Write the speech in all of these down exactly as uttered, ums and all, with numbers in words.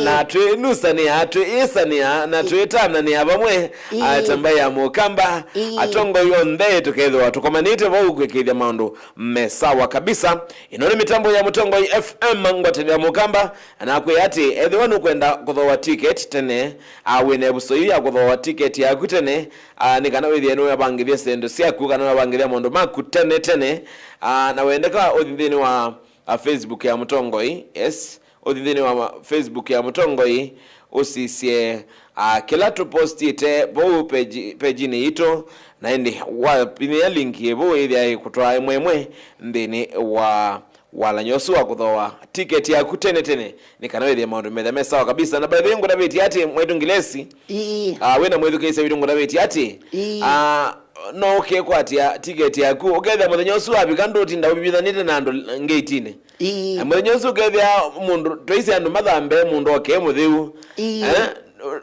Na twĩnusanĩa, twĩĩsanĩa, na twĩtananĩa vamwe, Ĩĩ. ah, ta mbaĩ ya Mũkamba, Ĩĩ. atongoi onthe tũkethĩwa tũkomanĩte vau kwĩkĩĩthya maũndũ me sawa kabisa. Ĩno nĩ mĩtambo ya Mũtongoi F M, ngwatanĩro ya Mũkamba, na nakwĩa atĩ ethĩwa nũkwenda kũthooa ticket tene, ah, wĩ na ĩvuso yu ya kũthooa ticket yaku tene, ah, nĩ kana wĩthĩe nĩwavangĩthya syĩndũ syaku kana wavangĩthya maũndũ maku tene tene, ah, na wendeka ũthi nthĩnĩ wa, ah, Facebook ya Mũtongoi, yes, ũthi nthĩnĩ wa ma-, Facebook ya Mũtongoi, ũsisye, ah, kĩla tũpostĩte vau page, page-inĩ yitũ, na ĩndĩ wavinyĩa link ĩvu ĩthĩa ĩkũtwaa ĩmwe ĩmwe nthĩnĩ wa walany'o ũsu wa kũthooa ticket yaku tene tene, nĩ kana wĩthĩe maũndũ methĩa me sawa kabisa. Na by the way, ngũtavĩtye atĩ mwaitũ Ngilesi, Ĩĩ. ah, wĩ na mwĩthukĩĩsya witũ ngũtavĩtye atĩ, Ĩĩ. ah, no ũkĩkwatĩa ticket yaku, ũkethĩa mũthenya ũsu wavika ndũtinda ũvivithanĩte na andũ ngeitinĩ. Ĩĩ. Na mũthenya ũsu ũkethĩa mũndũ, twaisye andũ mathambe, mũndũ oke mũtheu. Ĩĩ. Eh?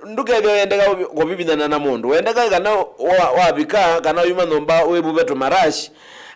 Ndũkethĩa ũyendeka ũvi-, kũvivithana na mũndũ. Wendeka kana wa-, wavika, kana ũyuma nyũmba wĩvuve tũmarash.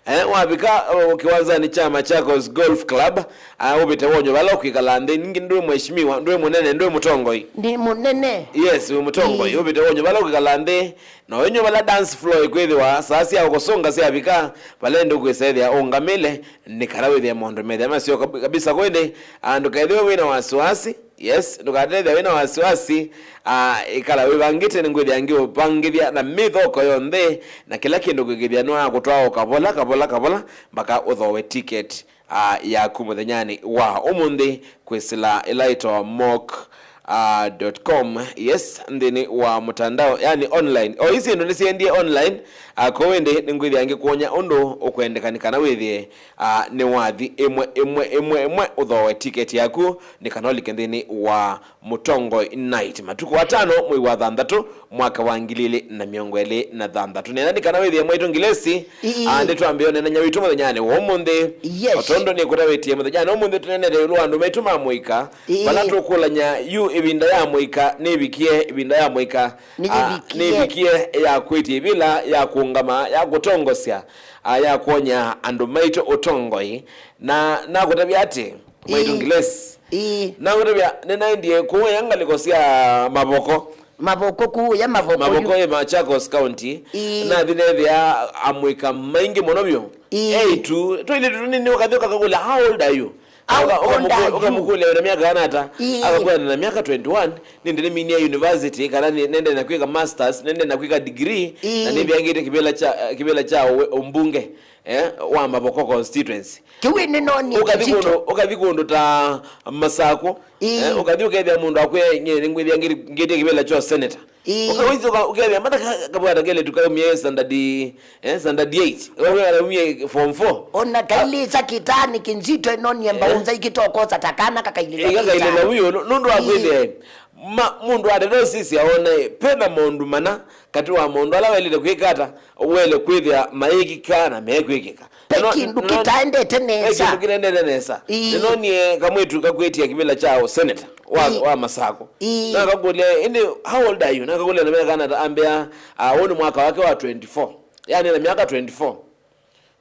Eh? Wavika, uh, kĩwanzanĩ kya Machakos Golf Club, ah, ũvĩte wony'o vala ũkwĩkala nthĩ. Ningĩ ndwĩ mheshimiwa, ndwĩ mũnene, ndwĩ mũtongoi. Nĩ mũnene. Yes, wĩ mũtongoi. Ĩĩ. Ũvĩte wony'o vala ũkwĩkala nthĩ. Na ũinywa vala dance floor ĩkwĩthĩwa, saa sya kũsũnga syavika, vala ĩndĩ ũkwĩsa ĩthĩa ũũngamĩle, nĩ kana wĩthĩe maũndũ methĩa maseo kab-, kabisa. Kwĩndĩ, ah, ndũkethĩwe wĩ na wasiwasi. Yes, ndũkatethya wĩ na wasiwasi. Ah, ĩkala wĩvangĩte, nĩngwĩthĩa ngĩũvangĩthya na mĩthoko yonthe, na kĩla kĩndũ kwĩkĩthya nĩwakũtwaa o kavola, kavola, kavola, mpaka ũthooe ticket, ah, yaku mũthenyanĩ wa ũmũnthĩ kwĩsĩla ĩla ĩtawa mock, ah, dot com. Yes, nthĩnĩ wa mũtandao, yani online. O isi syĩndũ nĩsiendie online, ah, kwoou ĩndĩ nĩngwĩthĩa ngĩkwony'a ũndũ ũkwendeka nĩ kana wĩthĩe, ah, nĩwathi ĩmwe, ĩmwe, ĩmwe, ĩmwe ũthooe ticket yaku, nĩ kana ũlike nthĩnĩ wa Mũtongoi Night, matukũ atano, mwei wa thanthatũ, mwaka wa ngili ili na mĩongo ĩlĩ na thanthatũ. Nenda nĩ kana wĩthĩe mwaitũ Ngilesi, Ii. ah, nĩtwambĩe ũnenany'a witũ mũthenyanĩ wa ũmũnthĩ. Yes. O tondũ nĩkũtavĩtie mũthenyanĩ wa ũmũnthĩ, tũnenete ĩũlũ wa andũ maitũ ma mũika, Ii. vala tũkũlany'a yu ĩvinda ya mũika nĩvikie, ĩvinda ya mũika, ah, Nĩyĩvikie. nĩvikie ya kwĩtya ĩvĩla, ya kũũngama, ya kũtongosya, ah, ya kwony'a andũ maitũ ũtongoi. Na nakũtavya atĩ, mwaitũ Ii. Ngilesi. Ii. Nakũtavya, nĩnaendie kũũya ngalĩko sya Mavoko. Mavoko kũũya Mavoko yu. Mavoko ĩ Machakos County. Ii. Nathi neethĩa amũika maingĩ mũno vyũ. Ii. Eitu, tũilĩtu tũnini ũkathi ũkakakũlya, "How old are you?" How Ũka-, old are ũkamũkũ-, you? ũkamũkũlya, "Wĩna myaka ana ata?" Ii. Akakwĩa, "Nĩna myaka twenty-one, nĩndĩ nĩminie university, kana nĩ-, nĩndĩ na kwĩka masters, nĩndĩ na kwĩka degree, na Ii. nĩvĩangĩte kĩvĩla kya, kĩvĩla kya ũ-, ũmbunge." eh, wa Mavoko constituency. Kĩu nĩnonie Ũkathi kĩnzito. kũndũ, ũkathi kũndũ ta Masakũ, Ii. eh, ũkathi ũkethĩa mũndũ akwĩa, "Nye nĩngwĩthĩa ngĩ-, ngĩtye kĩvĩla kyo senator." Ii. Ũkawĩsĩ ũka-, ũkethĩa mata ka-, kabwata kele tukaumie standard, eh, standard eight. Ũkethĩa umie form four. Ona kailĩsa kĩtaanĩ kĩnzito ĩnonie Eh. mbaũnza ikĩtokosa ta kana kakailĩla Ĩka kailĩla kĩtaanĩ. Uyo, nũ-, nũndũ wa Ii. kwĩthĩa, ma, mũndũ atete ũsisya one, pena maũndũ mana, katĩ wa maũndũ ala waĩlĩte kwĩka ata, waĩle kwĩthĩa mayĩkĩka na mekwĩkĩka. Ve Nĩno-, kĩndũ nĩno-, kĩtaendete ve nesa. kĩndũ kĩtaendete nesa. Ii. Nĩnonie kamwĩtu kakwĩtie kĩvĩla kya ũseneta wa, Ii. wa Masakũ. Ii. Nakakũlya, "Ĩndĩ, how old are you?" Nakakũlya na myaka ana ambĩa, "Ah, ũũ nĩ mwaka wake wa twenty-four." Yani na myaka twenty-four.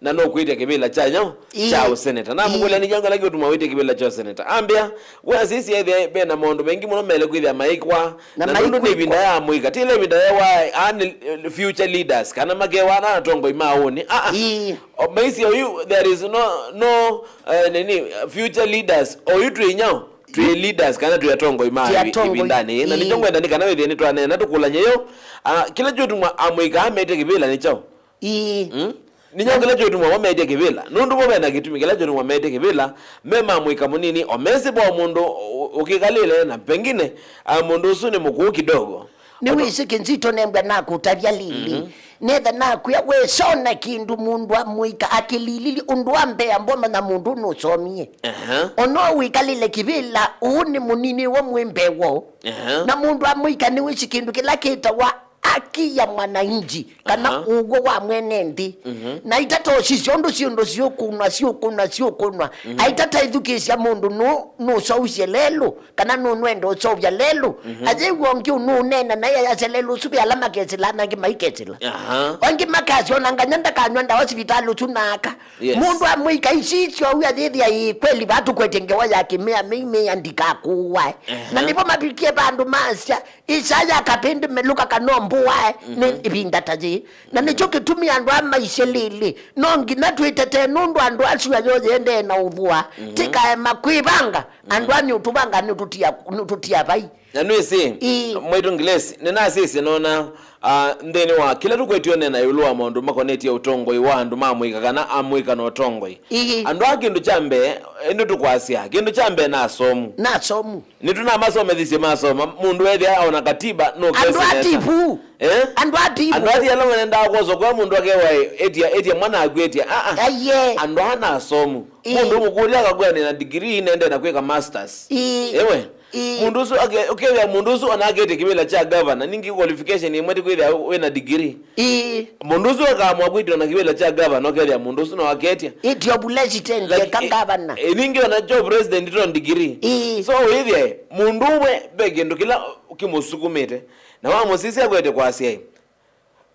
Na nũkwĩtya kĩvĩla kya nyaũ? Ii. Kya ũseneta. Namũkũlya, "Nĩ kyaũ kĩla kĩũtuma wĩtye kĩvĩla kya ũseneta?" Ambĩa, "We asisya ethĩa ve na maũndũ maingĩ mũno mele kwĩthĩa maĩkwa, Na na nũndũ nĩ maĩkwa. ĩvinda ya mũika. Ti ĩla ĩvinda ya wa, a, nĩ future leaders, kana makewa na atongoi ma ũnĩ. Ah, ah. Ii. O, maisye oyu, there is no, no, eh, nini, future leaders. Oyu twĩ nyaũ? Twĩ leaders, kana twĩ atongoi ma Twĩ ivi-, atongoi. Ĩvindanĩ. Na Ii. nĩkyo ngwenda nĩ kana wĩthĩe nĩtwanena tũkũlany'a yo. Ah, kĩla kyũtuma amũika amete kĩvĩla nĩ kyaũ? Ii. Mm? Nĩ nyaũ kĩla kyũtuma mametye kĩvĩla? Nũndũ vo vena kĩtumi kĩla kyũtuma mametye kĩvĩla, me ma mũika mũnini, o mesĩ vo mũndũ ũ-, ũkĩkalĩle, na pengine, ah, mũndũ ũsu nĩ mũkũũ kidogo. Nĩwĩsĩ kĩnzito nembwa nakũtavya lili. Mhm. Netha nakwĩa wĩsona kĩndũ mũndũ wa mũika akĩlilili ũndũ wa mbea mbomanya mũndũ nũsomie. Aha. Ona wĩkalĩle kĩvĩla, ũũ nĩ mũnini wa mwĩmbee woo. Aha. Na mũndũ wa mũika nĩwĩsĩ kĩndũ kĩla kĩtawa haki ya mwananchi, kana Aha. ũw'o wa mwene nthĩ. Mhm. Na aitata ũsisya ũndũ syĩndũ syũkũnwa, syũkũnwa, syũkũnwa. Mhm. Aitata ithukĩĩsya mũndũ nũ-, nũseũvye lelũ, kana nũnwenda ũseũvya lelũ. Mhm. Ayĩw'a ũngĩ ũnũũneena, naye ayasya lelũ ũsu ve ala makesĩla, na angĩ maikesĩla. Aha. Angĩ makasya ona nganya ndakanywa ndawa sivitalĩ ũsu naka. Yes. Mũndũ amwĩka isisyo ũu ayĩthĩa ĩĩ kweli vatũkwete ngewa ya kĩmea mĩimĩĩa ndikakũwae. Aha. Na nĩvo mavikie vandũ masya, Isaya kapĩndĩ melũka kana ũmbũwae nĩ Mhm. ĩvinda ta yĩĩ. Na nĩkyo kĩtumi andũ aa maisye lĩlĩ, no nginya twĩtetee nũndũ andũ asu ayo yendee na ũthũa. Mhm. Tikaema kwĩvanga, andũ aa nĩũtũvanga nĩũtũtia, nĩũtũtia vai. Na nĩwĩsĩ, Ĩĩ. Mwaitũ Ngilesi, nĩnasisye nona, ah, nthĩnĩ wa kĩla tũkwetye ũneena ĩũlũ wa maũndũ makonetye ũtongoi wa andũ ma mũika kana amũika na ũtongoi. Ĩĩ. Andũ aa kĩndũ kya mbee, ĩndĩ tũkwasya, kĩndũ kya mbee na asomu. Na asomu. Nĩtũnamasomethisye masoma, mũndũ ethĩa aona katiba, no Andũ kesi nesa. Ativu. Eh? Andũ ativu. Andũ athi ala menendaa kwoswa kwa mũndũ akewa etia, etia mwana aku etia. Ah, ah. Aye. Andũ ana asomu. Ii. Mũndũ mũkũlya akakwĩa nĩ na degree, nende na kwĩka masters. Ii. Ewe. Ii. Mũndũ ũsu ake-, ũkethĩa mũndũ ũsu ona akĩte kĩvĩla kya governor, ningĩ qualification ĩmwe ti kwĩthĩa wĩ na degree. Ii. Mũndũ ũsu akaamua kwĩtwa na kĩvĩla kya gavana, ũkethĩa mũndũ ũsu no aketya. Ĩtyo president, Like, eka eh, gavana. Eh, ningĩ ona kyo president to degree. Ii. So, wĩthĩe, mũndũ ũmwe ve kĩndũ kĩla kĩmũsukumĩte, na wamũsisya akwete kwasya ĩ,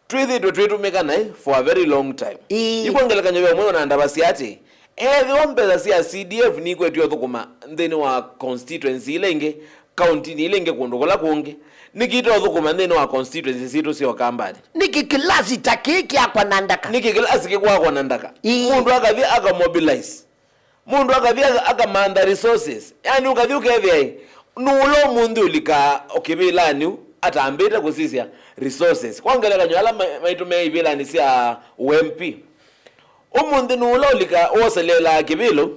twĩthĩtwe twĩtũmĩka naĩ for a very long time. Ii. Yu kwa ngelekany'o ve ũmwe ona ndavasya atĩ, ethĩwa mbesa sya C D F nikwetio thũkũma nthĩnĩ wa constituency ila ingĩ, kauntinĩ ila ingĩ, kũndũ kũla kũngĩ, nĩkĩ itothũkũma nthĩnĩ wa constituency sitũ sya Ũkambanĩ? Nĩkĩ kĩlasi ta kĩĩ kĩakwa na ndaka? Nĩkĩ kĩlasi kĩkwakwa na ndaka? Ii. Mũndũ akathi akamobilize. Mũndũ akathi aka-, akamantha resources. Yani ũkathi ũkethĩa ĩ, nũũ ũla ũmũnthĩ ũlikaa o kĩvĩlanĩ ũu atambĩte kũsisya resources? Kwa ngelekany'o, ala ma-, maitũmĩa ivĩlanĩ sya ũ M P. Ũmũnthĩ nũũ ũla ũlika woseleelaa kĩvĩlo,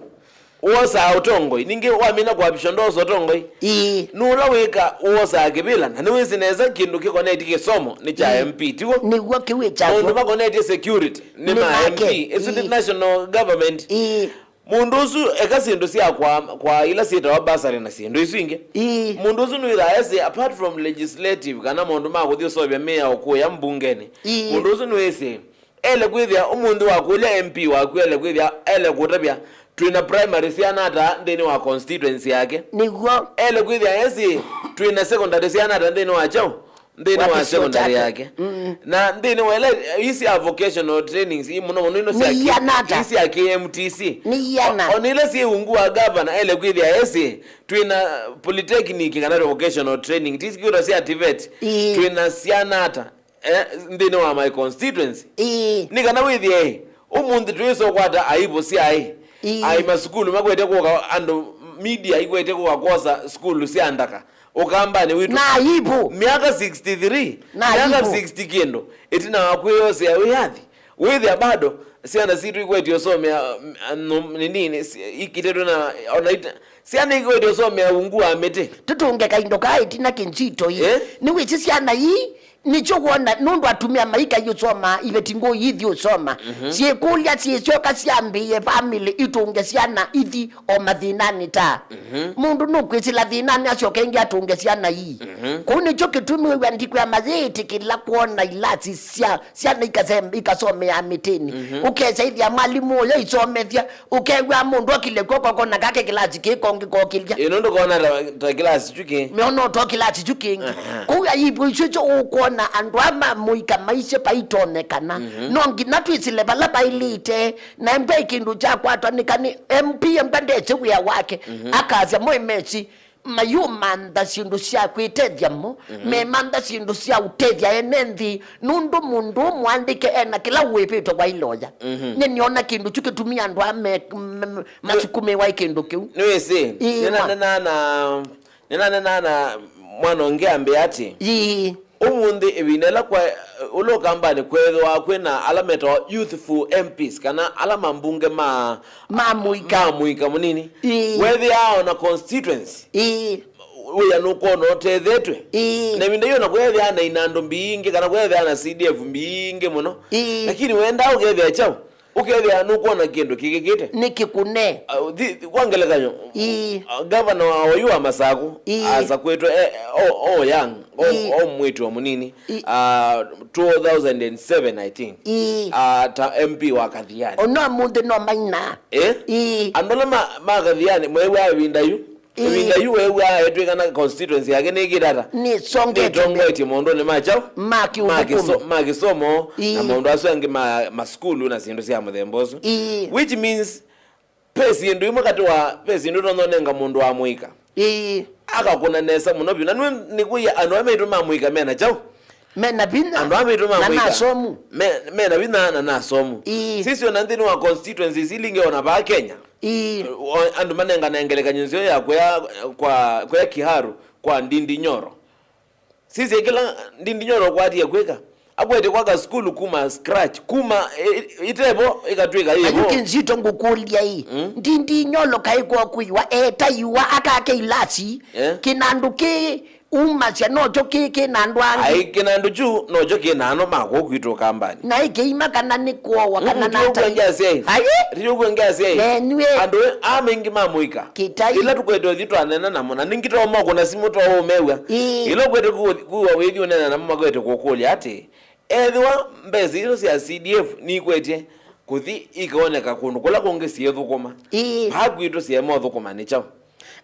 wosaa ũtongoi, ningĩ wamina kũapishwa ndoosa ũtongoi? Ĩĩ. Nũũ ũla wĩka wosaa kĩvĩla, na nĩwĩsĩ nesa kĩndũ kĩkonetye kĩsomo nĩ kya Ĩĩ. M P, tiw'o? Nĩw'o kĩu ĩ kyaw'o. Maũndũ makonetye security nĩ Nĩ ma make. M P. Ĩsu nĩ Ĩĩ. national government. Ĩĩ. Mũndũ ũsu eka syĩndũ sya kwa, kwa ila syĩtawa bursary na syĩndũ isu ingĩ. Ĩĩ. Mũndũ ũsu nĩwĩthaa esĩ, apart from legislative kana maũndũ ma kũthi ũseũvya mĩao kũya mbungenĩ. Ĩĩ. Mũndũ ũsu nĩwĩsĩ Ele kwĩthĩa ũmũnthĩ wakũlya M P waku, ele kwĩthĩa, ele kũtavya, twĩ na primary siana ata nthĩnĩ wa constituency yake? Nĩw'o. Ele kwĩthĩa esĩ, twĩ na secondary siana ata nthĩnĩ wa kyaũ? Nthĩnĩ wa Wathi secondary syotata. yake. Mm. Na nthĩnĩ wa ila, ii sya vocational trainings, ii mũno mũno ino sya Nĩ ki-, iana ata? ii sya K M T C. Nĩ iana. O, o na ila syĩ ungu wa governor, ele kwĩthĩa esĩ, twĩ na polytechnic kana vocational training, ti sikwĩtwa sya TVET. Ii. Twĩ na siana ata? Eh, nthĩnĩ wa my constituency. Ĩĩ. Nĩ kana wĩthĩe, ũmũnthĩ twĩsa ũkwata aipũ sya aĩ. Ĩĩ. Aĩ masukulu makwete kũka, andũ, media ikwete kũka kwosa sukulu sya ndaka Ũkambanĩ witũ. Na aipũ. Myaka sixty-three, Na myaka aipũ. sixty kĩndũ, ĩtina wa kwĩyosea wĩyathi. Wĩthĩa bado syana sitũ ikwete ũsomea, mm, nũ-, nini, nĩ, si-, ikitetwe na, ona ita-, syana ikwete ũsomea ungu wa mĩtĩ. Tũtũnge kaindo kaa ĩtina kĩnzito ii. Eh? Nĩwĩsĩ syana ii Nĩkyo wona, nũndũ atumĩa maikaiũsoma, iveti ngũĩ ithi ũsoma. Mhm. Syĩkũlya syĩsyoka syambĩĩe family itũnge syana ithi o mathĩnanĩ ta. Mhm. Mũndũ nũkwĩsĩla thĩnanĩ asyoke ĩngĩ atũnge syana ii. Mhm. Kũu nĩkyo kĩtumi wĩw'a ndikwĩa mayĩĩtĩkĩla kwona ilasi sya syana ikasem-, ikasomea mĩtĩnĩ. Mhm. Ũkesa ĩthĩa mwalimũ ũya isomethya, Ũkew'a mũndũ okile kw'oko kona kake kĩlasi kĩĩ kongĩ kokĩlya. Ĩ, nũndũ kona ta, ta kĩlasi kyu kĩ. Meona ũto kĩlasi kyu kĩngĩ. Aha. Kũu aibu isu kyo ũkwona andũ aa ma mũika maisye paitonyekana. Mhm. No nginya twĩsĩle vala vaĩlĩte. Na embwa ĩ kĩndũ kyakwatwa nĩ kanĩ M P embwa ndesĩ wĩa wake. Mhm. Akasya mwĩmesi. Mayũmantha syĩndũ sya kwĩtethya mo, mhm, memantha syĩndũ sya ũtethya ene nthĩ, nũndũ mũndũ ũmũandĩke ena kĩla ũĩvĩtwe wa iloya. Mhm. Nĩnĩona kĩndũ kyu kĩtumie andũ aa me, me, me, masukumĩwa ĩ kĩndũ kĩu. Nĩwĩsĩ, ĩĩ, nĩna, ma- nĩnanena, nĩnanena na mwana ũngĩ ambĩa atĩ, ĩĩ. Ũmũnthĩ, ĩvinda ĩla kwa, ũla Ũkambanĩ kwethĩwa kwĩna ala metawa youthful M Ps, kana ala mambunge ma, ma mũika, ma mũika mũnini, ĩĩ, wethĩaa ona constituency, ĩĩ, wĩa nũkwona ũtethetwe. Ĩĩ. Na ĩvinda yĩu na kwethĩaa na inandũ mbingĩ, kana kwethĩaa na C D F mbingĩ mũno. Ĩĩ. Lakini wendaa ũkethĩa kyaũ? Ũkethĩa nũkwona kĩndũ kĩkĩkĩte. Nĩ kĩkune. Ah, thi-, kwa ngelekany'o, ĩĩ, ah, gavana wa oyu wa Masaku, ĩĩ, asakwĩtwe, eh, o, o young, o, ĩĩ, o mwĩĩtu o mũnini, ĩĩ, ah, two thousand and seven, I think. Ĩĩ. Ah, ta M P wa Kathiani. Ona ũmũnthĩ no maina. Eh? Ĩĩ. Andũ ala ma, ma Kathiani, mwew'aa ĩvinda yu. Ĩĩ. Ĩvinda yu wew'aa etw'ĩkana constituency yake nĩkĩtata. Nĩsongetwe. Nĩtongoetye maũndũnĩ ma kyaũ? Ma kĩũthũkũmi. Ma kĩso-, ma kĩsomo, ĩĩ, na maũndũ asu angĩ ma, ma sukulu na syĩndũ sya mũthemba ũsu. Ĩĩ. Which means, ve syĩndũ imwe katĩ wa, ve syĩndũ tononenga mũndũ wa mũika. Ĩĩ. Akakũna nesa mũno vyũ. Na nĩwe nĩkwĩie andũ aa maitũ ma mũika mena kyaũ? Mena vinya. Andũ aa maitũ ma na mũika nasomu. Me, mena vinya na nasomu. Ĩĩ. Sisyo na nthĩnĩ wa constituencies ilingĩ ona vaa Kenya. Ĩĩ. O, andũ manengana ngelekany'o nzeo ya kũya kwa, kũya Kiharu kwa Ndindi Nyoro. Sisye kĩla Ndindi Nyoro kwatie kwĩka. Akwete kwaka sukulu kuma scratch, kuma, e, itevo ĩkatw'ĩka yĩvo. Ayu Kĩnzito ngũkũlya ĩ. Mm. Ndindi Nyoro kaĩ kwa kwĩwa, etaiwa akake ilasi, eh, kĩnandũ kĩ umasya nokyo kĩ, kĩ na andũ angĩ. Ai, kĩnandũ kyu nokyo kĩ na ano ma kũu kwitũ Kambani. Na ĩkĩima kana nĩ kwowa kana nata. Tiũkw'a ngeasya ĩ. Ai? Tiũkw'a ngeasya ĩ. Nenyw'ĩ. Andũ aa maingĩ ma mũika. Kĩtai. Ĩla tũkwete ũthi twanena namo, na ningĩ twaũmakũna simũ twaũmew'a. Ĩĩ. Ĩla ũkwete ku-, kuwa wĩthi ũnena namo makwete kũkũlya atĩ, ethĩwa mbesa isu sya C D F nikwetye kũthi ikaoneka kũndũ kũla kũngĩ syĩthũkũma. Ĩĩ. Vaa kwitũ syĩma ũthũkũma nĩ kyaũ?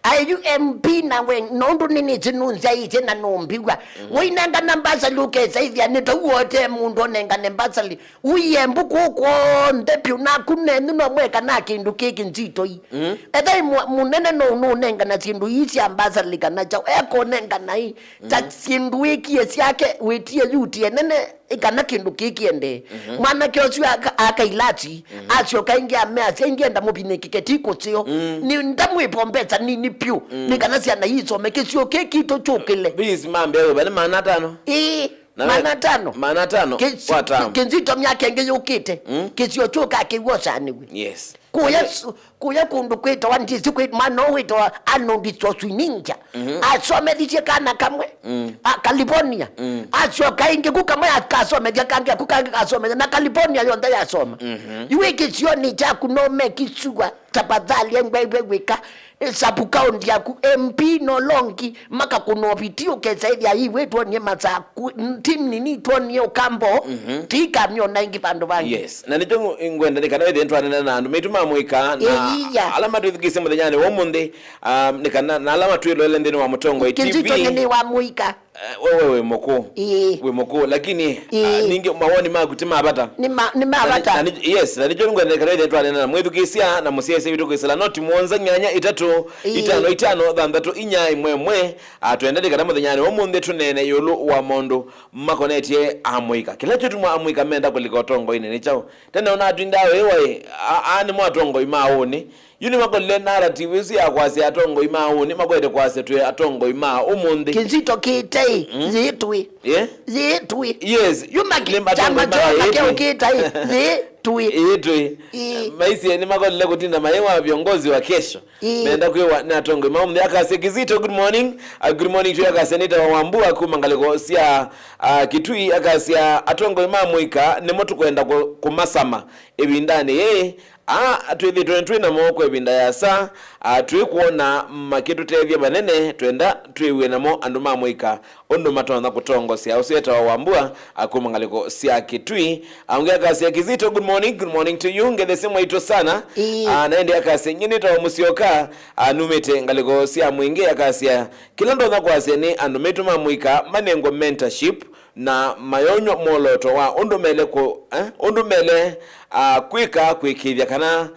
Ayu M P nawe, nũndũ nĩnĩtĩ nũnzyaĩtye na nũmbĩw'a. Mhm. Ũinengana mbasali ũkesa ĩthĩa nĩ tau wote mũndũ ũnengane mbasali. Ũiembu kũu kw'onthe vyũ naku nenyu no mweka na kĩndũ kĩ kĩnzito ĩ. Mhm. Ethai mwa-, mũnene no ũnũnengana syĩndũ ii sya mbasali kana kyaũ. Ekonengana ĩ. Ta, mhm, syĩndũ wĩkie syake, wĩtie yuti enene. Ĩ kana kĩndũ kĩĩ kĩendee. Mhm. Mwanake ũsu aka, aka ilati, mhm, asyoka ĩngĩ ameasya, ĩngĩ enda mũvinĩkĩke ti kũseo. Mm. Nĩ ndamwĩvo mbesa nini vyũ, mm, nĩ kana syana isome kĩsio kĩ kitũ kyũkĩle. Fees mambĩa wĩva nĩ maana atano? Ĩĩ, na we-, maana atano. Maana atano kwa term. Kĩ-, Kĩnzito myaka ĩngĩ yũkĩte, mm, kĩsio kyũka kĩw'osanĩw'e. Yes. Kũya su-, kũya kũndũ kwĩtawa, ndĩsĩ kwĩ-, mwana ũũ wĩtawa Arnold Schwarzenegger. Mhm. Asomethisye kana kamwe, mm, a, California. Mm. Asyoka ĩngĩ ku kamwe akasomethya kangĩ, aku kangĩ kasomethya, na California yonthe yasoma. Mhm. Yu wĩ kĩsionĩ kyaku no make sure, tafadhali, engwe iwe wĩka, eh, sub county yaku, M P no longi, makakũna oviti ũkesa ĩthĩa iwe twonie masaku, n-, ti nini twonie ũkambo, mhm, ti kamyona ĩngĩ vandũ vangĩ. Yes. Na nĩkyo ngũ-, ngwenda nĩ kana wĩthĩe nĩtwanena na andũ maitũ ma mũika na, ĩia, ala matwĩthukĩĩsye mũthenyanĩ wa ũmũnthĩ, um, nĩ kana na ala matwĩloele nthĩnĩ wa Mũtongoi T V. Kĩnzito nĩ wa mũika. Eh, wewe wĩ mũkũũ. Ĩĩ. Wĩ mũkũũ, lakini, ĩĩ, ah, ningĩ mawoni maku ti ma vata. Nĩ ma, nĩ ma vata. Na nĩ, na nĩ, yes, na nĩkyo ngwenda nĩ kana wĩthĩe nĩtwanena na mwĩthukĩĩsya na mũsyaĩĩsya witũ kwĩsĩla noti mũonza nyanya itatũ, ĩĩ, itano itano thanthatũ inya ĩmwe ĩmwe. Ah, twenda nĩ kana mũthenyanĩ wa ũmũnthĩ tũneene ĩũlũ wa maũndũ makonetye amũika. Kĩla kĩtuma amũika menda kũlika ũtongoinĩ nĩ kyaũ? Tene ona atwindaa wĩwa ĩ, a-, aa nĩmo atongoi ma ũnĩ. Yu nĩmakolile narrative ĩsu ya kwasya atongoi ma ũnĩ makwete kwasya twĩ atongoi ma ũmũnthĩ. Kĩnzito kĩte ĩ, mm, yĩtwĩ. Eh? Yĩtwĩ. Yes. Yu maki-, nĩ chama atongoi ma kyona ĩtwĩ. Kĩũkĩta ĩ, yĩtwĩ. Ĩtwĩ. Ĩ. Maisye nĩmakolile kũtinda mayĩwa viongozi wa kesho. Ĩĩ. Menda kwĩwa nĩ atongoi ma ũmũnthĩ. Akasya Kizito, good morning. Uh, good morning to you, akasya nĩtawa Wambua kuma ngalĩko sya, uh, Kitui. Akasya atongoi ma mũika nĩmo tũkwenda kũ-, kũmasama ĩvindanĩ yĩĩ. Aa twĩthĩtwe twĩ namo kwa ĩvinda yasa, uh, twĩkwona makĩtũtethya vanene, twenda twĩw'e namo andũ ma mũika ũndũ matonya kũtongosya. Ũsu etawa Wambua, akuma ngalĩko sya Kitui. Aũngĩ akasya, Kizito, good morning, good morning to you, ngethesye mwaitũ sana. Ĩĩ. Ah, na ĩndĩ akasya, nyie nĩtawa Mũsyoka, ah, numĩte ngalĩko sya Mwingĩ. Akasya, kĩla ndonya kwasya nĩ andũ maitũ ma mũika manengwe mentorship na mayonywa mwolooto wa ũndũ mele kũ-, eh, ũndũ mele, ah, kwĩka kwĩkĩĩthya kana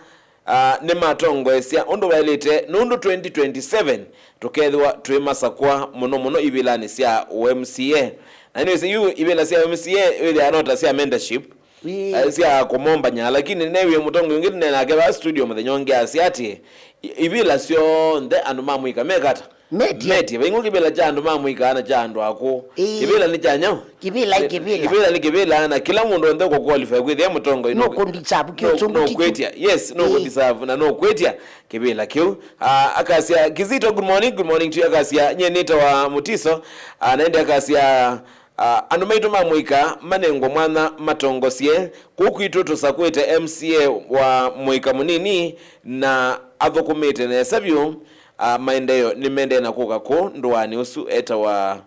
ah, nĩmatongoesya ũndũ waĩlĩte, nũndũ twenty twenty-seven tũkethĩwa twĩ masakũa mũno mũno ivĩlanĩ sya ũ M C A. Na nĩwĩsĩ yu ivĩla sya ũ M C A wĩthĩaa no ta sya mentorship, ĩĩ, eh, sya kũmombany'a, lakini neewie mũtongoi ũngĩ tũneenake vaa studio mũthenya ũngĩ asya atĩ, i-, ivĩla syonthe andũ ma mũika mekata. Metie. Metie. Vaing'o kĩvĩla kya andũ ma mũika na kya andũ akũũ. Ĩĩ. Kĩvĩla nĩ kya nyaũ? Kĩvĩla nĩ kĩvĩla. Kĩvĩla nĩ kĩvĩla, na kĩla mũndũ onthe ũkũ qualify kwĩthĩa mũtongoi no kũ deserve kĩu, no, kĩu no kĩu. Kwĩtya. Yes, no kũ deserve na no kwĩtya kĩvĩla kĩu. Ah, akasya, Kizito, good morning, good morning to you, akasya, nyie nĩtawa Mutiso. Ah, na ĩndĩ akasya, Ah, andũ maitũ ma mũika manengwe mwanya matongosye. Kũu kwitũ tũsakwĩte M C A wa mũika mũnini na athũkũmĩte nesa vyũ, ah, maendeeo nĩmendee na kũka kũu ndũanĩ ũsu etawa,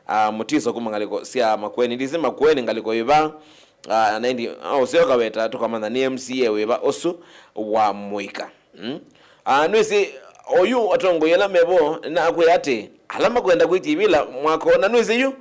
ah, Mutiso kuma ngalĩko sya Makueni. Ndisi Makueni ngalĩko ĩva, ah, na ĩndĩ, ah, ũseo kaweta tũkamanya nĩ M C A wĩva ũsu wa mũika. Mm? Ah, nwĩsĩ, oyu atongoi ala mevo nakwĩa atĩ ala makwenda kwĩtya ivĩla mwaka ũũ, na nwĩsĩ yu,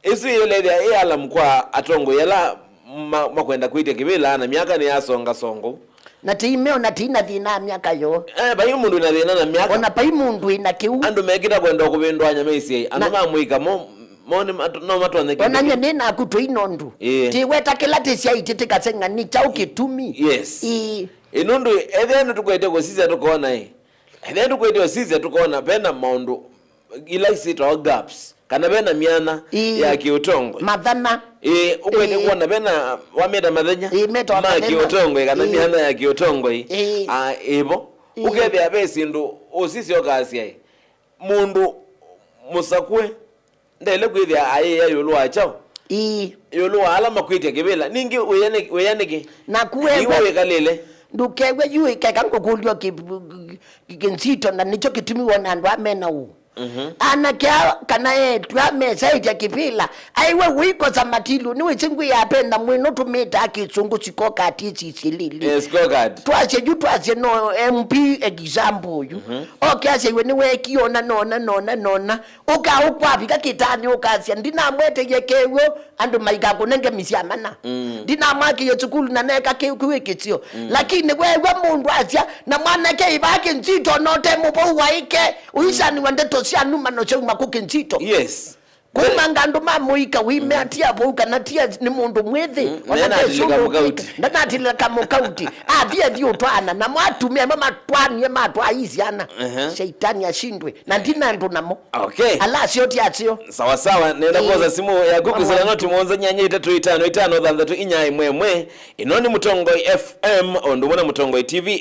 ĩsu yĩlethĩa ĩ alam kwa atongoi ala ma-, makwenda kwĩtya kĩvĩla na myaka nĩyasonga songo. Na tĩimeo na tĩina thĩna myaka yoo. Eh, vai mũndũ na thĩna na myaka. Ona vai mũndũ ĩna kĩu. Andũ mekĩta kwenda kũvĩndũanya meisiai. Andũ ma mũika mo, mo nĩ mat-, no matonye kĩndũ. Ona nye nĩ naku tũi nondu. Ĩĩ. Tĩweta kĩla tĩsyaitĩ tĩkaseng'a nĩ kyaũ kĩtumi. Yes. Ĩĩ. Ĩ, nũndũ ethĩa nĩtũkwete kũsisya tũkona, ĩ, ethĩa nĩtũkwete ũsisya tũkona vena maũndũ ila isĩtawa gaps, kana vena myanya, ĩĩ, ya kĩũtongoi. Mathana. Ĩ, ũkwete, ĩĩ, kuona vena wameta mathenya, ĩĩ, metawa ma mathenya, kĩũtongoi, kana, ĩĩ, myanya ya kĩũtongoi. Ĩĩ. Ah, ĩvo. Ĩĩ. Ũkethĩa ve syĩndũ ũsisya ũkasya, ĩ, mũndũ mũsakũe ndele kwĩthĩa ayĩĩa ĩũlũ wa kyaũ? Ĩĩ. Ĩũlũ wa ala makwĩtya kĩvĩla. Ningĩ wĩya nĩ-, wĩya nĩkĩ? Naku wĩw'a wĩkalĩle. Ndũkew'e yu, keka ngũkũlyo kĩ-, kĩ-, kĩnzito, na nĩkyo kĩtumi wona andũ aa mena ũũ. Mhm. Anake aa kana eĩtu aa mesaĩtya kĩvĩla, aiwe ũikosa matilu, nĩwĩsĩ ngwĩaa penda mwĩno tũmĩtaa kĩsũngũ scorecard ĩsisye lĩlĩ. Eh, scorecard. Twasye yu, twasye no M P example yu. Mhm. Oke asya iwe nĩweekie ona nona nona nona. Ũka ũkwavika kĩtanĩ ũkasya, "Ndinamweteie kew'o andũ maikakũnenge misya mana. Mm. Ndinamwakĩie sukulu na neka kĩu kĩu ĩkĩsio." Mm. Lakini weew'a mũndũ asya, "Na mwanake ĩvaa kĩnzito, na ũte mũvou waĩke, ũisaniwa ndeto sya numano syauma kũ kĩnzito." Yes. Kumanga andũ ma mũika wĩmeatia vau kana tia nĩ mũndũ mwĩthĩ, mm, ona ndesu ndanatĩlĩka mũkauti. Ndanatĩlĩka mũkauti. Athi athi ũtwaana, na mwatumia amwe matwanie matwaa syana. Ehe. Shaitani ashindwe. Na ndina andũ namo. Okay. Ala asyo ti asyo. Sawa sawa, nenda, ĩĩ, kwosa simu yaku kwĩsĩla noti mũonza nyanya itatũ itano itano thanthatũ inya ĩmwe ĩmwe. Ĩno nĩ Mũtongoi F M, o ũndũ ũmwe na Mũtongoi T V.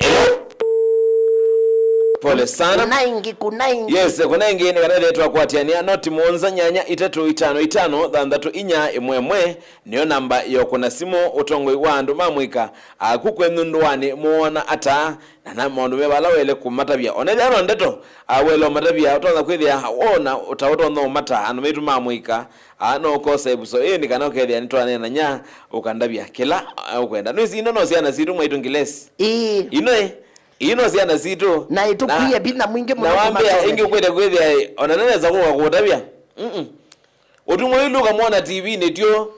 Pole sana. Kuna ĩngĩ, kuna ĩngĩ. Yes, kuna ĩngĩ nĩ kana ĩthĩe twakwatĩanĩa, noti mũonza nyanya itatũ itano itano thanthatũ inya ĩmwe ĩmwe, nĩyo namba ya ũkũna simũ. Ũtongoi wa andũ ma mũika, aku kwenyu ndũanĩ mũwona ata? Na, na maũndũ meva ala waĩle kũmatavya? Ona ethĩwa no ndeto, ah, waĩle ũmatavya, ũtonya kwĩthĩa wona ũta ũtonya ũmata andũ maitũ ma mũika, ah, no ũkosa ĩvuso ĩĩ nĩ kana ũkethĩa nĩtwaneenany'a, ũkandavya kĩla, ah, ũkwenda. Nĩwĩsĩ ino no syana sitũ mwaitũ Ngilesi. Ĩĩ. Ino ĩ, ino syana sitũ. Na ĩtũkwie vinya mwingĩ mũno. Na wambĩa kũmasomethya. Ĩngĩ ũkwĩte kwĩthĩa ĩ, ona nĩnesa kũka kũũtavya. Mm-mm. Ũtumwa ĩlu ũkamwona T V-nĩ tyo.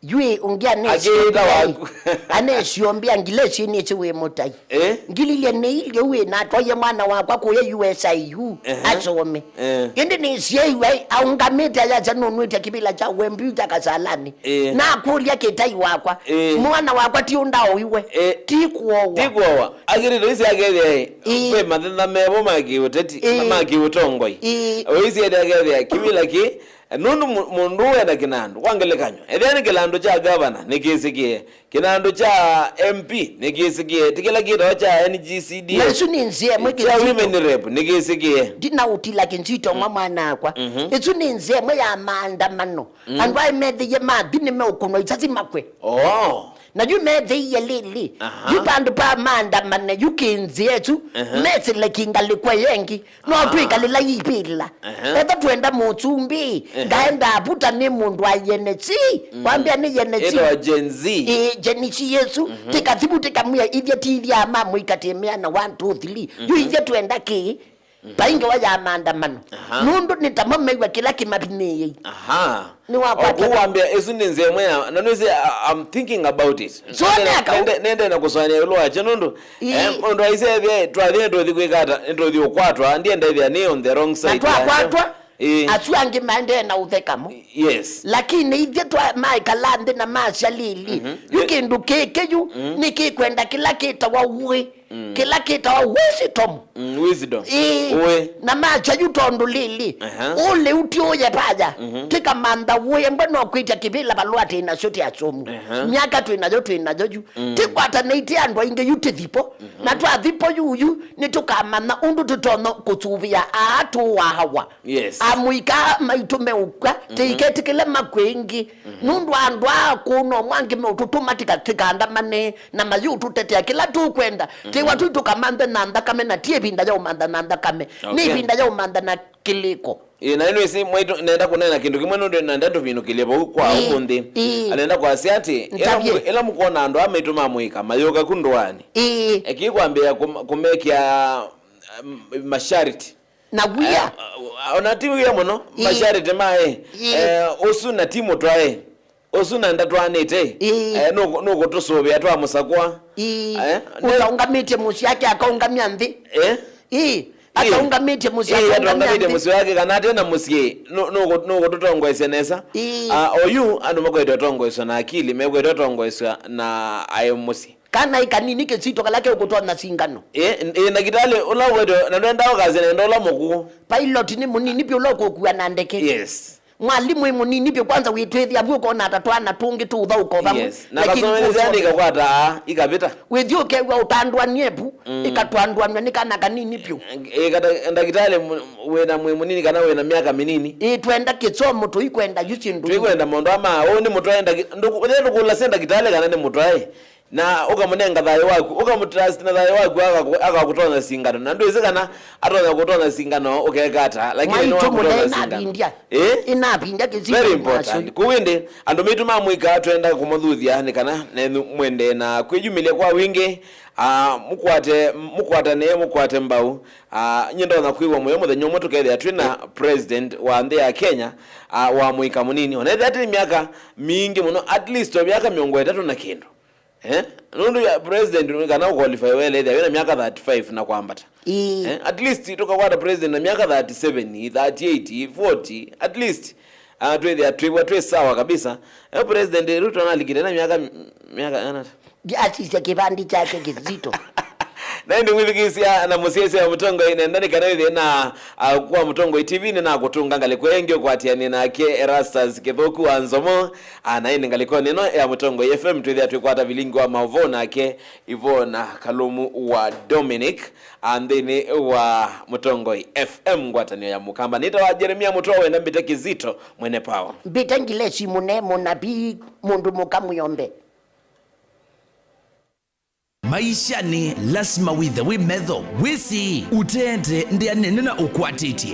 Yu ĩ, ũngĩ akĩĩta waku. Anesiombia Ngilesi nĩsĩ wĩ mũtai. Eh? Ngililye nĩ ilyo wĩ natwaie mwana wakwa kũya U S I U, ehe, asome. Eh. Ĩndĩ nĩsiaiwe aũngamĩte ayasya nũnwĩte kĩvĩla kya wembiu kya Kasalani. Eh. Nakũlya kĩtai wakwa. Eh. Mwana wakwa ti ũndaũiwe. Eh. Ti kũowa. Ti kũowa. Akĩlĩte isi akethĩa, eh, ĩĩ, ve mathĩna mevo ma kĩũteti, ĩĩ, ma kĩũtongoi. Ĩĩ. Ũisi ende akethĩa kĩvĩla kĩ, nũndũ mũ-, mũndũ ũũ ena kĩnandũ. Kwa ngelekany'o, ethĩa nĩ kĩnandũ kya gavana, nĩkĩsĩkĩe. Kĩnandũ kya M P nĩkĩsĩkĩe, ti kĩla kĩtawa kya N G C D A. Na ĩsu nĩ nzĩa ĩmwe kya kĩnzito. Women rep nĩkĩsĩkĩe. Ndinaũtila kĩnzito mwa mwana akwa. Mhm. Ĩsu nĩ nzĩa ĩmwe ya maandamano. Mm. Andũ aĩ methĩie mathi nĩmeũkũnwa isasi makwe. Oh. Na yu methĩie lĩlĩ. Aha. Yu vandũ pa maandamane yu kĩnzĩa ĩsu, aha, mesĩle kĩngalĩko yengi. No, ah, twĩkalĩla ivĩla. Ehe. Etha twenda mũsumbĩ, ehe, ngaenda avuta nĩ mũndũ wa Gen Z. Mhm. Wambĩa nĩ Gen Z. Ĩtawa Gen Z. Ĩ, Gen Z yesu. Mhm. Tĩkathivu tĩkamwĩa ithyĩ ti ithyaa ma mũika tĩ mĩana one, two, three. Yu, mhm, ithyĩ twenda kĩ? Mhm. Vaingewa ya maandamano. Aha. Nũndũ nĩ tamo mew'a kĩla kĩmavinĩĩei. Aha. Nĩwakwata. Oku wambĩa, ĩsu nĩ nzĩa ĩmwe ya, na nĩsĩ, I, I'm thinking about it. So, nenda, nenda, nenda na kũsũanĩa ĩũlũ wakyo nũndũ, ĩĩ, eh, mũndũ aisye ethĩa, twathi nĩtũthi kwĩka ata, nĩtũthi ũkwatwa, ndienda ethĩa nĩ on the wrong side. Na twakwatwa, ĩĩ, asu angĩ maendee na ũtheka mo. Yes. Lakini ithyĩ twa maikala nthĩ na masya lĩlĩ. Mhm. Yu kĩndũ kĩkĩ yu, mhm, nĩkĩkwenda kĩla kĩtawa ũĩ. Mm. Kĩla kĩtawa wisdom. Mm, wisdom. Ĩĩ. Ũĩ. Na makya yu tondũ lĩlĩ, aha, ũlĩu ti ũye paya. Mhm. Tĩkamantha ũye mbwe no kwĩtya kĩvĩla valũa twĩ nasyo ti asũmu. Aha. Myaka twĩ nayo twĩ nayo yu. Mm. Tĩkwatanĩte andũ aingĩ yu tĩthipo. Mhm. Na twathipo yuyu, nĩtũkamanya ũndũ tũtonya kũsuvĩa aa tũwaawa. Yes. Amũika maitũ meũkw'a, mhm, tĩiketĩkĩle makw'e ĩngĩ. Mhm. Nũndũ andũ aa kũũ no mwangi meũtũtũma tĩka-, tĩkandamane na mayũtũtetea kĩla tũkwenda. Mhm. Tĩwa tũitũkamanthe na nthakame, na ti ĩvinda ya ũmantha na nthakame. Okay. Nĩ ĩvinda ya ũmantha na kĩlĩko. Ĩĩ, na nĩwĩsĩ mwaitũ, nenda kũneena kĩndũ kĩmwe nũndũ nenda tũvinũkĩlye vau kwa, ĩĩ, ũmũnthĩ. Ĩĩ. Anenda kwasya atĩ, ĩla Ntavye. Mũ-, ĩla mũkwona andũ aa maitũ ma mũika mayũka ku ndũanĩ, ĩĩ, eki kwambĩĩa kũm-, kũmekĩa, um, masharti. Na wia. Eh, ona ti wia mũno, ĩĩ, masharti ma, ĩĩ, ĩĩ, eh, ũsu na ti mũtwae. Ũsu na ndatwaanĩte, ĩĩ, eh, nũkũ-, nũkũtũsũvĩa twamũsakũa. Ĩĩ. Eh, ne- Ũtaũngamĩtye mũsyĩ ake akaũngamya nthĩ. Eh? Ĩĩ. Ĩĩ. Ataũngamĩtye mũsyĩ, ĩĩ, akaũngamya ataũngamĩtye nthĩ. Mũsyĩ wake, kana ate na mũsyĩ, nũ-, nũkũ-, nũkũtũtongoesya nesa. Ĩĩ. Ah, oyu andũ makwete ũtongoeswa na akili, mekwete ũtongoeswa na aĩ mũsyĩ. Kana ĩ kanini kĩsito kala keũkũtonya singano. Ĩĩ, ĩĩ, ndakĩtalĩ ũla ũkwete, na ndwendaa ũkasya nenda ũla mũkũũ. Pilot nĩ mũnini vyũ ũla ũkũkua na ndeke. Yes. Mwalimũ ĩ mũnini vyũ, kwanza wĩtwĩthĩa vu ũkona ata twana tũngĩ tũũthaũka o vamwe. Yes. Na lakini vasomenyesya kũsoma. Andĩka kwata aa, ikavĩta. Wĩthi ũkew'a ũtandũanie vu, mm, ĩkatwandũanw'a nĩ kana kanini vyũ. Ĩ, kata-, ndakĩtalĩ mũ-, wĩna mwĩ mũnini kana wĩna myaka mĩnini. Ĩ, twenda kĩsomo, tũikwenda yu syĩndũ. Tũikwenda maũndũ ama, ũũ nĩ mũtwae ndaki-, ndũkũ-, ndũkũlasya ndakĩtalĩ kana nĩ mũtwae. Na ũkamũnenga thayũ waku, ũkamũtrust na thayũ waku, agaku-, agakũtonya singano. Na ndwĩsĩ kana atonya kũtonya singano ũkeka ata, lakini nĩwakũtonya singano. Ĩ? Inavindya kĩsiko. Very important. Kũu ĩndĩ, andũ maitũ ma mũika twenda kũmũthuthya nĩ kana nenyu mwende na kwĩyumĩlya kwa wingĩ, ah, mũkwate, mũkwatane, mũkwate mbau. Ah, nyie ndonya kwĩw'a mũyo mũthenya ũmwe tũkethĩa twĩ na president wa nthĩ ya Kenya, ah, wa mũika mũnini. Ona ethĩa atĩ nĩ myaka mingĩ mũno, at least o myaka mĩongo ĩtatũ na kĩndũ. Eh? Nũndũ ya president nĩ kana ũqualify wele ethĩa wĩna myaka thirty-five na kwambata. Ĩĩ. Eh? At least tũkakwata president na myaka thirty-seven, thirty-eight, forty, at least, ah, twĩthĩa twĩw'a twĩ sawa kabisa. Eh, President Ruto analikite na myaka, myaka ana? Asisya kĩvandi kyake kĩzito. Na ĩndĩ mwĩthukĩĩsya na mũsyaĩsya wa mũtongoi nenda nĩ kana wĩthĩe na, ah, kwa Mũtongoi T V nĩnakũtũnga ngalĩko ĩngĩ ũkwatĩanĩe nake Erastus Kĩthũku wa Nzomo. Ah, na ĩndĩ ngalĩkonĩ ĩno ya Mũtongoi F M twĩthĩa twĩkwata vilingi wa maũvoo nake Ivona Kalumu wa Dominic, ah, nthĩnĩ wa Mũtongoi F M ngwatanĩo ya Mũkamba. Nĩtawa Jeremia Mũtwa wenda mbĩte kĩzito mwene pawa. Mbĩte ngilesi mũne mũnabii mũndũ mũka mwĩombe. Maishanĩ lasima wĩthe wĩ metho, wĩsĩ, ũteete ndĩa nene na ũkwatĩtye.